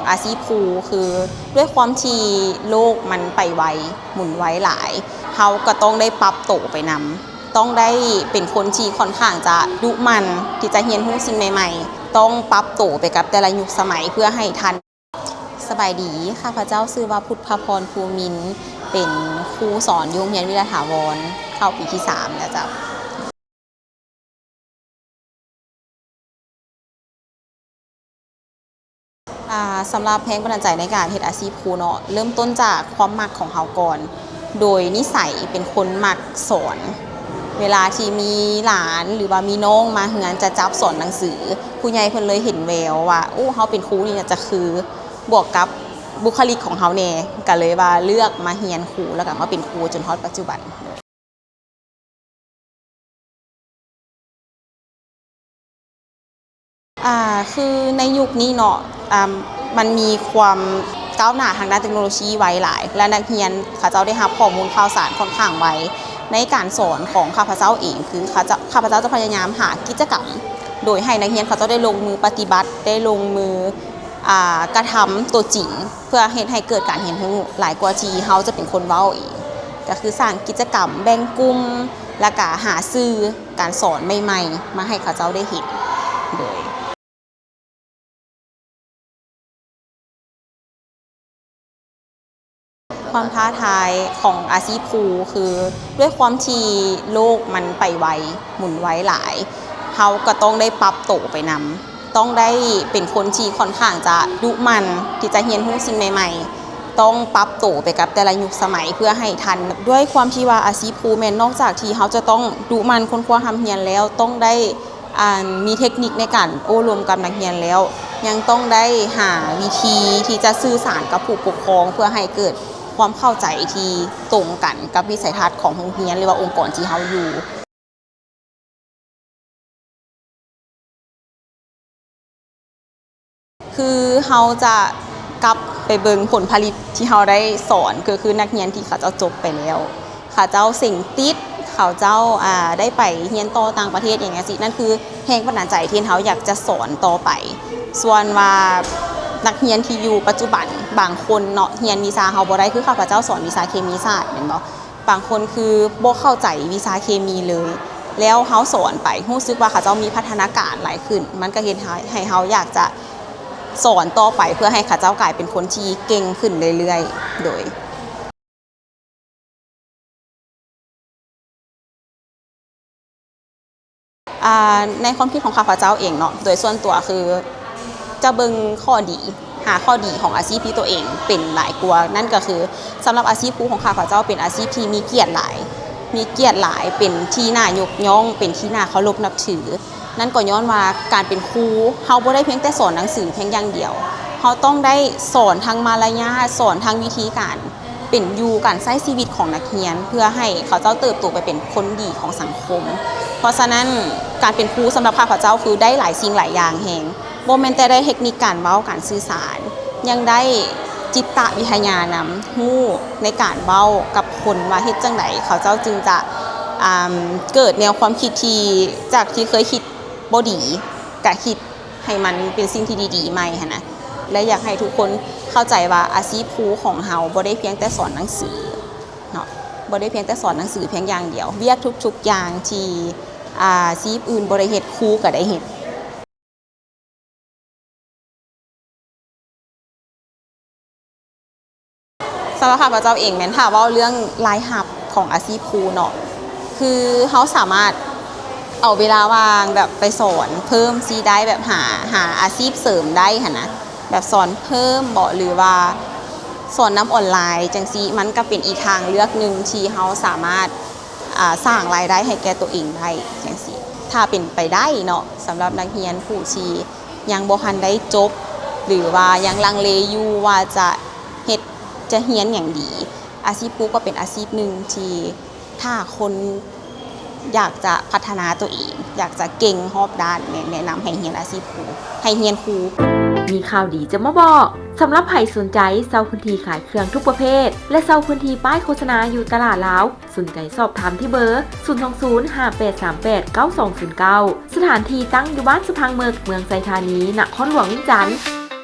ອາຊີບຄູ ຄືດ້ວຍຄວາມທີ່ໂລກມັນໄປໄວ, ໝູນໄວຫຼາຍ, ເຮົາກໍຕ້ອງໄດ້ປັບໂຕໄປນຳ, ຕ້ອງໄດ້ເປັນຄົນທີ່ຂ້ອນຂ້າງຈະດຸໝັ່ນທີ່ຈະຮຽນຮູ້ສິ່ງໃໝ່ໆ, ຕ້ອງປັບໂຕໄປກັບແຕ່ລະຍຸກສະໄໝເພື່ອໃຫ້ທັນ. ສະບາຍດີ, ຂ້າພະເຈົ້າຊື່ວ່າ ພຸດພະພອນ ພູມິນ, ເປັນຄູສອນຢູ່ໂຮງຮຽນວິລະຖາວອນ, ເຂົ້າປີທີສາມແລ້ວເຈົ້າ. ອ່າ ສຳລັບແຮງບັນດານໃຈໃນການເຮັດອາຊີບຄູເນາະ, ເລີ່ມຕົ້ນຈາກຄວາມມັກຂອງເຮົາກ່ອນ, ໂດຍນິໄສເປັນຄົນມັກສອນ. ເວລາທີ່ມີຫຼານ ຫຼືວ່າມີນ້ອງມາເຮືອນຈະຈັບສອນໜັງສື, ຜູ້ໃຫຍ່ເພິ່ນເລີຍເຫັນແວວວ່າ ໂອ້ ເຮົາເປັນຄູນີ້ໜ້າຈະຄື, ບວກກັບບຸກຄະລິກຂອງເຮົາແດ່, ກໍເລີຍວ່າເລືອກມາຮຽນຄູ ແລ້ວກໍມາເປັນຄູຈົນຮອດປັດຈຸບັນ. ອ່າ ຄືໃນຍຸກນີ້ເນາະ, ອ່າ ມັນມີຄວາມກ້າວໜ້າທາງດ້ານເຕັກໂນໂລຊີໄວຫຼາຍ ແລະ ນັກຮຽນເຂົາເຈົ້າໄດ້ຮັບຂໍ້ມູນຂ່າວສານຂ້ອນຂ້າງໄວ. ໃນການສອນຂອງຂ້າພະເຈົ້າເອງ ຄືຂ້າເຈົ້າ, ຂ້າພະເຈົ້າຈະພະຍາຍາມຫາກິດຈະກຳ ໂດຍໃຫ້ນັກຮຽນເຂົາເຈົ້າໄດ້ລົງມືປະຕິບັດ, ໄດ້ລົງມື ອ່າ ກະທຳຕົວຈິງ ເພື່ອເຮັດໃຫ້ເກີດການຮຽນຮູ້ຫຼາຍກວ່າທີ່ເຮົາຈະເປັນຄົນເວົ້າເອງ. ກໍຄືສ້າງກິດຈະກຳແບ່ງກຸ່ມ ແລ້ວກະຫາສື່ການສອນໃໝ່ໆມາໃຫ້ເຂົາເຈົ້າໄດ້ເຫັນ. ໂດຍ ຄວາມທ້າທາຍຂອງອາຊີບຄູ ຄືດ້ວຍຄວາມທີ່ໂລກມັນໄປໄວ, ໝູນໄວຫຼາຍ, ເຮົາກໍຕ້ອງໄດ້ປັບໂຕໄປນຳ, ຕ້ອງໄດ້ເປັນຄົນທີ່ຂ້ອນຂ້າງຈະດຸໝັ່ນທີ່ຈະຮຽນຮູ້ສິ່ງໃໝ່ໆ, ຕ້ອງປັບໂຕໄປກັບແຕ່ລະຍຸກສະໄໝເພື່ອໃຫ້ທັນ. ດ້ວຍຄວາມທີ່ວ່າອາຊີບຄູແມ່ນນອກຈາກທີ່ເຮົາຈະຕ້ອງດຸໝັ່ນຄົ້ນຄວ້າຮ່ຳຮຽນແລ້ວ, ຕ້ອງໄດ້ ອັນ ມີເທັກນິກໃນການໂອ້ລົມກັບນັກຮຽນແລ້ວ, ຍັງຕ້ອງໄດ້ຫາວິທີທີ່ຈະສື່ສານກັບຜູ້ປົກຄອງ ເພື່ອໃຫ້ເກີດຄວາມເຂົ້າໃຈທີ່ຕົງກັນກັບວິໄສທັດຂອງໂຮງຮຽນ ຫຼືວ່າອົງກອນທີ່ເຮົາຢູ່. ຄືເຮົາຈະກັບໄປເບິ່ງຜົນຜະລິດທີ່ເຮົາໄດ້ສອນ, ກໍຄືນັກຮຽນທີ່ເຂົາເຈົ້າຈົບໄປແລ້ວ, ເຂົາເຈົ້າເສັງຕິດ, ເຂົາເຈົ້າ ອ່າ ໄດ້ໄປຮຽນຕໍ່ຕ່າງປະເທດ ຫຍັງຈັ່ງຊີ້, ນັ້ນຄືແຮງບັນດານໃຈທີ່ເຮົາຢາກຈະສອນຕໍ່ໄປ. ສ່ວນວ່ານັກຮຽນທີ່ຢູ່ປັດຈຸບັນ ບາງຄົນເນາະ ຮຽນວິຊາເຮົາບໍ່ໄດ້, ຄືຂ້າພະເຈົ້າສອນວິຊາເຄມີສາດ ແມ່ນບໍ່? ບາງຄົນຄືບໍ່ເຂົ້າໃຈວິຊາເຄມີເລີຍ, ແລ້ວເຮົາສອນໄປ ຮູ້ສຶກວ່າເຂົາເຈົ້າມີພັດທະນາການຫຼາຍຂຶ້ນ, ມັນກໍເຮັດໃຫ້ ໃຫ້ເຮົາຢາກຈະສອນຕໍ່ໄປ ເພື່ອໃຫ້ເຂົາເຈົ້າກາຍເປັນຄົນທີ່ເກັ່ງຂຶ້ນເລື້ອຍໆ. ໂດຍ ອ່າ ໃນຄວາມຄິດຂອງຂ້າພະເຈົ້າເອງເນາະ, ໂດຍສ່ວນຕົວຄືຈະເບິ່ງຂໍ້ດີ, ຫາຂໍ້ດີຂອງອາຊີບທີ່ຕົວເອງເປັນຫຼາຍກວ່າ. ນັ້ນກໍຄື ສຳລັບອາຊີບຄູຂອງຂ້າພະເຈົ້າເປັນອາຊີບທີ່ມີກຽດຫຼາຍ, ມີກຽດຫຼາຍ, ເປັນທີ່ໜ້າຍົກຍ້ອງ, ເປັນທີ່ໜ້າເຄົາລົບນັບຖື. ນັ້ນກໍຍ້ອນວ່າການເປັນຄູ ເຮົາບໍ່ໄດ້ພຽງແຕ່ສອນໜັງສືພຽງຢ່າງດຽວ, ເຮົາຕ້ອງໄດ້ສອນທັງມາລະຍາດ, ສອນທັງວິທີການ ເປັນຢູ່ການໃຊ້ຊີວິດຂອງນັກຮຽນ ເພື່ອໃຫ້ເຂົາເຈົ້າເຕີບໂຕໄປເປັນຄົນດີຂອງສັງຄົມ. ເພາະສະນັ້ນ ການເປັນຄູສຳລັບຂ້າພະເຈົ້າຄືໄດ້ຫຼາຍສິ່ງຫຼາຍຢ່າງແຮງ, ບໍ່ແມ່ນແຕ່ໄດ້ເທັກນິກການເວົ້າ, ການສື່ສານ, ຍັງໄດ້ຈິດຕະວິທະຍານຳ, ຮູ້ໃນການເວົ້າກັບຄົນວ່າເຮັດຈັ່ງໃດເຂົາເຈົ້າຈຶ່ງຈະ ອ່າ ເກີດແນວຄວາມຄິດທີ່ ຈາກທີ່ເຄີຍຄິດບໍ່ດີ ກະຄິດ ໃຫ້ມັນເປັນສິ່ງທີ່ດີໆໃໝ່ຫັ້ນນະ ແລະ ຢາກໃຫ້ທຸກຄົນເຂົ້າໃຈວ່າອາຊີບຄູຂອງເຮົາບໍ່ໄດ້ພຽງແຕ່ສອນໜັງສືເນາະ, ບໍ່ໄດ້ພຽງແຕ່ສອນໜັງສືພຽງຢ່າງດຽວ, ວຽກທຸກໆຢ່າງທີ່ອາຊີບອື່ນບໍ່ໄດ້ເຮັດ ຄູກໍໄດ້ເຮັດ. ສຳລັບຂ້າພະເຈົ້າເອງແມ່ນ ຖ້າເວົ້າເລື່ອງລາຍຮັບຂອງອາຊີບຄູເນາະ ຄືເຮົາສາມາດເອົາເວລາວ່າງແບບໄປສອນເພີ່ມຊີ້ໄດ້ ແບບຫາ ຫາອາຊີບເສີມໄດ້ຫັ້ນນະ ແບບສອນເພີ່ມເບາະ ຫຼືວ່າສອນນຳອອນລາຍຈັ່ງຊີ້ ມັນກໍເປັນອີກທາງເລືອກໜຶ່ງທີ່ເຮົາສາມາດ ອ່າ ສ້າງລາຍໄດ້ໃຫ້ແກ່ຕົວເອງໄດ້ຈັ່ງຊີ້ ຖ້າເປັນໄປໄດ້ເນາະ. ສຳລັບນັກຮຽນຜູ້ທີ່ຍັງບໍ່ທັນໄດ້ຈົບ ຫຼືວ່າຍັງລັງເລຢູ່ວ່າຈະເຮັດ ຈະຮຽນຫຍັງດີ ອາຊີບຄູກໍເປັນອາຊີບໜຶ່ງທີ່ ຖ້າຄົນຢາກຈະພັດທະນາຕົວເອງ ຢາກຈະເກັ່ງຮອບດ້ານ ແມ່ນແນະນຳໃຫ້ຮຽນອາຊີບຄູ ໃຫ້ຮຽນຄູ. ມີຂ່າວດີຈະມາບອກ ສຳລັບໃຜສົນໃຈເຊົ່າພື້ນທີ່ຂາຍເຄື່ອງທຸກປະເພດ ແລະ ເຊົ່າພື້ນທີ່ປ້າຍໂຄສະນາຢູ່ຕະຫຼາດລາວ ສົນໃຈສອບຖາມທີ່ເບີ ສູນສອງສູນ ຫ້າແປດສາມແປດ ເກົ້າສອງສູນເກົ້າ. ສະຖານທີ່ຕັ້ງຢູ່ບ້ານສະພັງເໝິກ ເມືອງໄຊທານີ ນະຄອນຫຼວງວຽງຈັນ.